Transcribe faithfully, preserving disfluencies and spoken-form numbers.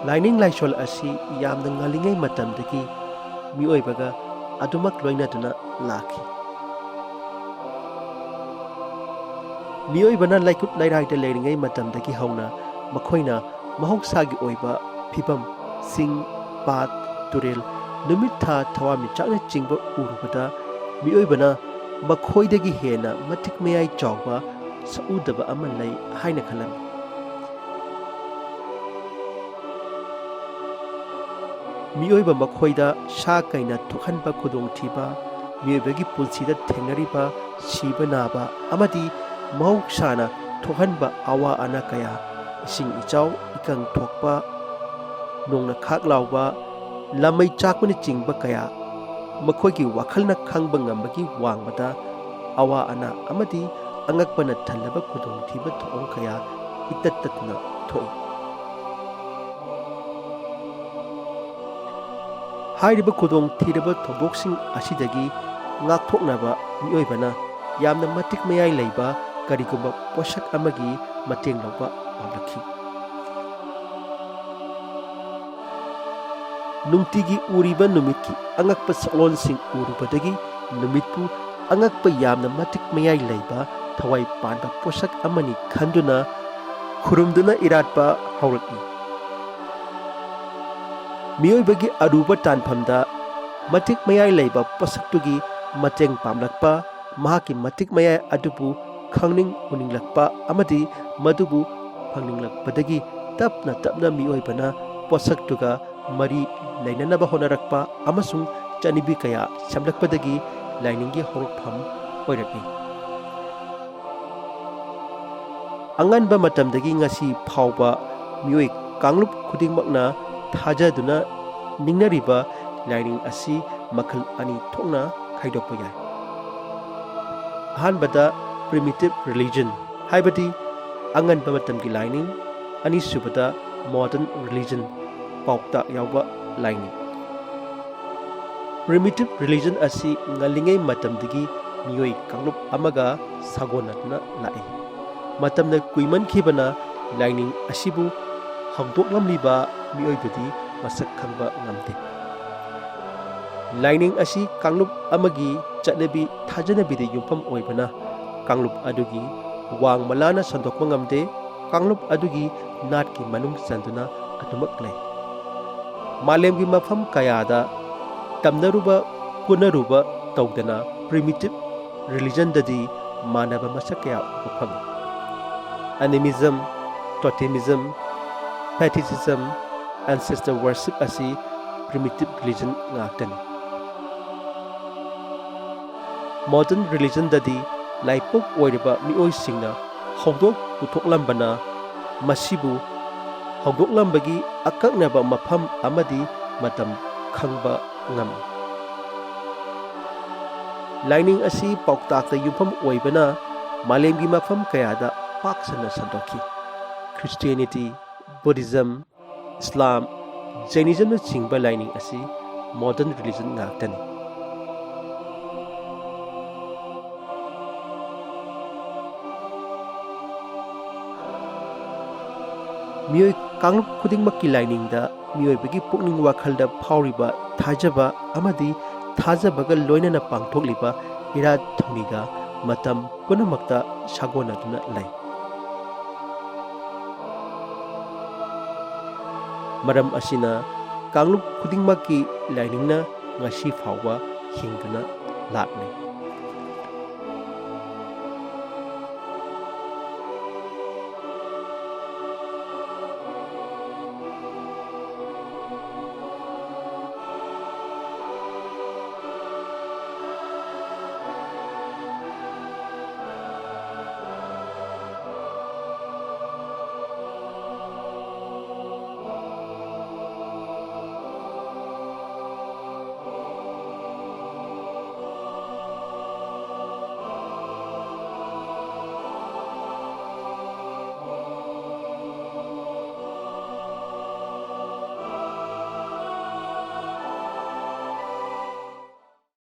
ꯂꯥꯏꯅꯤꯡ ꯂꯥꯏꯁꯣꯜ ꯑꯁꯤ ꯌꯥꯝꯅ ꯉꯜꯂꯤꯉꯩ ꯃꯇꯝꯗꯒꯤ ꯃꯤꯑꯣꯏꯕꯒ ꯑꯗꯨꯃꯛ ꯂꯣꯏꯅꯗꯨꯅ ꯂꯥꯛꯈꯤ꯫ ꯃꯤꯑꯣꯏꯕꯅ ꯂꯩꯀꯨꯠ ꯂꯩꯔꯥꯏꯗ ꯂꯩꯔꯤꯉꯩ ꯃꯇꯝꯗꯒꯤ ꯍꯧꯅ ꯃꯈꯣꯏꯅ ꯃꯍꯧꯁꯥꯒꯤ ꯑꯣꯏꯕ ꯐꯤꯕꯝ, ꯆꯤꯡ, ꯄꯥꯠ, ꯇꯨꯔꯦꯜ, ꯅꯨꯃꯤꯠ, ꯊꯥ, ꯊꯋꯥꯟꯃꯤꯆꯥꯛꯅꯆꯤꯡꯕ ꯎꯔꯨꯕꯗ ꯃꯤꯑꯣꯏꯕꯅ ꯃꯈꯣꯏꯗꯒꯤ ꯍꯦꯟꯅ ꯃꯇꯤꯛ ꯃꯌꯥꯏ ꯆꯥꯎꯕ ꯁꯛꯎꯗꯕ ꯑꯃ ꯂꯩ ꯍꯥꯏꯅ ꯈꯜꯂꯝꯃꯤ꯫ ꯃꯤꯑꯣꯏꯕ ꯃꯈꯣꯏꯗ ꯁꯥ ꯀꯩꯅ ꯊꯣꯛꯍꯟꯕ ꯈꯨꯗꯣꯡꯊꯤꯕ, ꯃꯤꯑꯣꯏꯕꯒꯤ ꯄꯨꯟꯁꯤꯗ ꯊꯦꯡꯅꯔꯤꯕ ꯁꯤꯕ ꯅꯥꯕ ꯑꯃꯗꯤ ꯃꯍꯧꯁꯥꯅ ꯊꯣꯛꯍꯟꯕ ꯑꯋꯥ ꯑꯅꯥ ꯀꯌꯥ, ꯏꯁꯤꯡ ꯏꯆꯥꯎ, ꯏꯀꯪ ꯊꯣꯛꯄ, ꯅꯣꯡꯅ ꯈꯥꯛ ꯂꯥꯎꯕ, ꯂꯥꯃꯩ ꯆꯥꯛꯄꯅꯆꯤꯡꯕ ꯀꯌꯥ, ꯃꯈꯣꯏꯒꯤ ꯋꯥꯈꯜꯅ ꯈꯪꯕ ꯉꯝꯕꯒꯤ ꯋꯥꯡꯃꯗ ꯑꯋꯥ ꯑꯅꯥ ꯑꯃꯗꯤ ꯑꯉꯛꯄꯅ ꯊꯜꯂꯕ ꯈꯨꯗꯣꯡꯊꯤꯕ ꯊꯧꯑꯣꯡ ꯀꯌꯥ ꯏꯇꯠ ꯇꯠꯇꯅ ꯊꯣꯛꯏ꯫ ꯍꯥꯏꯔꯤꯕ ꯈꯨꯗꯣꯡꯊꯤꯔꯕ ꯊꯧꯗꯣꯛꯁꯤꯡ ꯑꯁꯤꯗꯒꯤ ꯉꯥꯛꯊꯣꯛꯅꯕ ꯃꯤꯑꯣꯏꯕꯅ ꯌꯥꯝꯅ ꯃꯇꯤꯛ ꯃꯌꯥꯏ ꯂꯩꯕ ꯀꯔꯤꯒꯨꯝꯕ ꯄꯣꯠꯁꯛ ꯑꯃꯒꯤ ꯃꯇꯦꯡ ꯂꯧꯕ ꯄꯥꯝꯂꯛꯈꯤ꯫ ꯅꯨꯡꯇꯤꯒꯤ ꯎꯔꯤꯕ ꯅꯨꯃꯤꯠꯀꯤ ꯑꯉꯛꯄ ꯁꯛꯂꯣꯟꯁꯤꯡ ꯎꯔꯨꯕꯗꯒꯤ ꯅꯨꯃꯤꯠꯄꯨ ꯑꯉꯛꯄ ꯌꯥꯝꯅ ꯃꯇꯤꯛ ꯃꯌꯥꯏ ꯂꯩꯕ ꯊꯋꯥꯏ ꯄꯥꯟꯕ ꯄꯣꯠꯁꯛ ꯑꯃꯅꯤ ꯈꯟꯗꯨꯅ ꯈꯨꯔꯨꯝꯗꯨꯅ ꯏꯔꯥꯠꯄ ꯍꯧꯔꯛꯏ꯫ ꯃꯤꯑꯣꯏꯕꯒꯤ ꯑꯔꯨꯕ ꯇꯥꯟꯐꯝꯗ ꯃꯇꯤꯛ ꯃꯌꯥꯏ ꯂꯩꯕ ꯄꯣꯠꯁꯛꯇꯨꯒꯤ ꯃꯇꯦꯡ ꯄꯥꯡꯂꯛꯄ, ꯃꯍꯥꯛꯀꯤ ꯃꯇꯤꯛ ꯃꯌꯥꯏ ꯑꯗꯨꯕꯨ ꯈꯪꯅꯤꯡ ꯎꯅꯤꯡꯂꯛꯄ ꯑꯃꯗꯤ ꯃꯗꯨꯕꯨ ꯐꯪꯅꯤꯡꯂꯛꯄꯗꯒꯤ ꯇꯞꯅ ꯇꯞꯅ ꯃꯤꯑꯣꯏꯕꯅ ꯄꯣꯠꯁꯛꯇꯨꯒ ꯃꯔꯤ ꯂꯩꯅꯅꯕ ꯍꯣꯠꯅꯔꯛꯄ ꯑꯃꯁꯨꯡ ꯆꯠꯅꯕꯤ ꯀꯌꯥ ꯁꯦꯝꯂꯛꯄꯗꯒꯤ ꯂꯥꯏꯅꯤꯡꯒꯤ ꯍꯧꯔꯛꯐꯝ ꯑꯣꯏꯔꯛꯏ꯫ ꯑꯉꯟꯕ ꯃꯇꯝꯗꯒꯤ ꯉꯁꯤ ꯐꯥꯎꯕ ꯃꯤꯑꯣꯏ ꯀꯥꯡꯂꯨꯞ ꯈꯨꯗꯤꯡꯃꯛꯅ ꯊꯥꯖꯗꯨꯅ ꯅꯤꯡꯅꯔꯤꯕ ꯂꯥꯏꯅꯤꯡ ꯑꯁꯤ ꯃꯈꯜ ꯑꯅꯤ ꯊꯣꯛꯅ ꯈꯥꯏꯗꯣꯛꯄ ꯌꯥꯏ꯫ ꯑꯍꯥꯟꯕꯗ, primitive religion, ꯍꯥꯏꯕꯗꯤ ꯑꯉꯟꯕ ꯃꯇꯝꯒꯤ ꯂꯥꯏꯅꯤꯡ, ꯑꯅꯤꯁꯨꯕꯗ, modern religion, ꯄꯥꯎꯇꯥꯛ ꯌꯥꯎꯕ ꯂꯥꯏꯅꯤꯡ꯫ Primitive religion ꯑꯁꯤ ꯉꯜꯂꯤꯉꯩ ꯃꯇꯝꯗꯒꯤ ꯃꯤꯑꯣꯏ ꯀꯥꯡꯂꯨꯞ ꯑꯃꯒ ꯁꯥꯒꯣꯟꯅꯗꯨꯅ ꯂꯥꯛꯏ꯫ ꯃꯇꯝꯅ ꯀꯨꯏꯃꯟꯈꯤꯕꯅ ꯂꯥꯏꯅꯤꯡ ꯑꯁꯤꯕꯨ ꯍꯧꯗꯣꯛꯂꯝꯂꯤꯕ ꯃꯤꯑꯣꯏꯗꯨꯗꯤ ꯃꯁꯛ ꯈꯪꯕ ꯉꯝꯗꯦ꯫ ꯂꯥꯏꯅꯤꯡ ꯑꯁꯤ ꯀꯥꯡꯂꯨꯞ ꯑꯃꯒꯤ ꯆꯠꯅꯕꯤ ꯊꯥꯖꯅꯕꯤꯗ ꯌꯨꯝꯐꯝ ꯑꯣꯏꯕꯅ, ꯀꯥꯡꯂꯨꯞ ꯑꯗꯨꯒꯤ ꯋꯥꯡ ꯃꯂꯥꯅ ꯁꯟꯗꯣꯛꯄ ꯉꯝꯗꯦ꯫ ꯀꯥꯡꯂꯨꯞ ꯑꯗꯨꯒꯤ ꯅꯥꯠꯀꯤ ꯃꯅꯨꯡ ꯆꯟꯗꯨꯅ ꯑꯗꯨꯃꯛ ꯂꯩ꯫ ꯃꯥꯂꯦꯝꯒꯤ ꯃꯐꯝ ꯀꯌꯥꯗ ꯇꯝꯅꯔꯨꯕ ꯄꯨꯟꯅꯔꯨꯕ ꯇꯧꯗꯅ primitive religionꯗꯗꯤ ꯃꯥꯟꯅꯕ ꯃꯁꯛ ꯀꯌꯥ ꯎꯕ ꯐꯪꯏ꯫ Animism, totemism, fetishism, ancestor worship ꯑꯁꯤ primitive religion ꯉꯥꯛꯇꯅꯤ꯫ Modern religionꯗꯗꯤ ꯂꯥꯏꯄꯣꯛ ꯑꯣꯏꯔꯤꯕ ꯃꯤꯑꯣꯏꯁꯤꯡꯅ ꯍꯧꯗꯣꯛ ꯄꯨꯊꯣꯛꯂꯝꯕꯅ ꯃꯁꯤꯕꯨ ꯍꯧꯗꯣꯛꯂꯝꯕꯒꯤ ꯑꯀꯛꯅꯕ ꯃꯐꯝ ꯑꯃꯗꯤ ꯃꯇꯝ ꯈꯪꯕ ꯉꯝꯃꯤ꯫ ꯂꯥꯏꯅꯤꯡ ꯑꯁꯤ ꯄꯥꯎꯇꯥꯛꯇ ꯌꯨꯝꯐꯝ ꯑꯣꯏꯕꯅ ꯃꯥꯂꯦꯝꯒꯤ ꯃꯐꯝ ꯀꯌꯥꯗ ꯄꯥꯛ ꯁꯟꯅ ꯁꯟꯗꯣꯛꯈꯤ꯫ Christianity, Buddhism, Islam, Jainismꯅꯆꯤꯡꯕ ꯂꯥꯏꯅꯤꯡ ꯑꯁꯤ modern religion ꯉꯥꯛꯇꯅꯤ꯫ ꯃꯤꯑꯣꯏ ꯀꯥꯡꯂꯨꯞ ꯈꯨꯗꯤꯡꯃꯛꯀꯤ ꯂꯥꯏꯅꯤꯡꯗ ꯃꯤꯑꯣꯏꯕꯒꯤ ꯄꯨꯛꯅꯤꯡ ꯋꯥꯈꯜꯗ ꯐꯥꯎꯔꯤꯕ ꯊꯥꯖꯕ ꯑꯃꯗꯤ ꯊꯥꯖꯕꯒ ꯂꯣꯏꯅꯅ ꯄꯥꯡꯊꯣꯛꯂꯤꯕ ꯏꯔꯥꯠ ꯊꯧꯅꯤꯒ ꯃꯇꯝ ꯄꯨꯝꯅꯃꯛꯇ ꯁꯥꯒꯣꯟꯅꯗꯨꯅ ꯂꯩ꯫ ꯃꯔꯝ ꯑꯁꯤꯅ ꯀꯥꯡꯂꯨꯞ ꯈꯨꯗꯤꯡꯃꯛꯀꯤ ꯂꯥꯏꯅꯤꯡꯅ ꯉꯁꯤ ꯐꯥꯎꯕ ꯍꯤꯡꯗꯨꯅ ꯂꯥꯛꯂꯤ꯫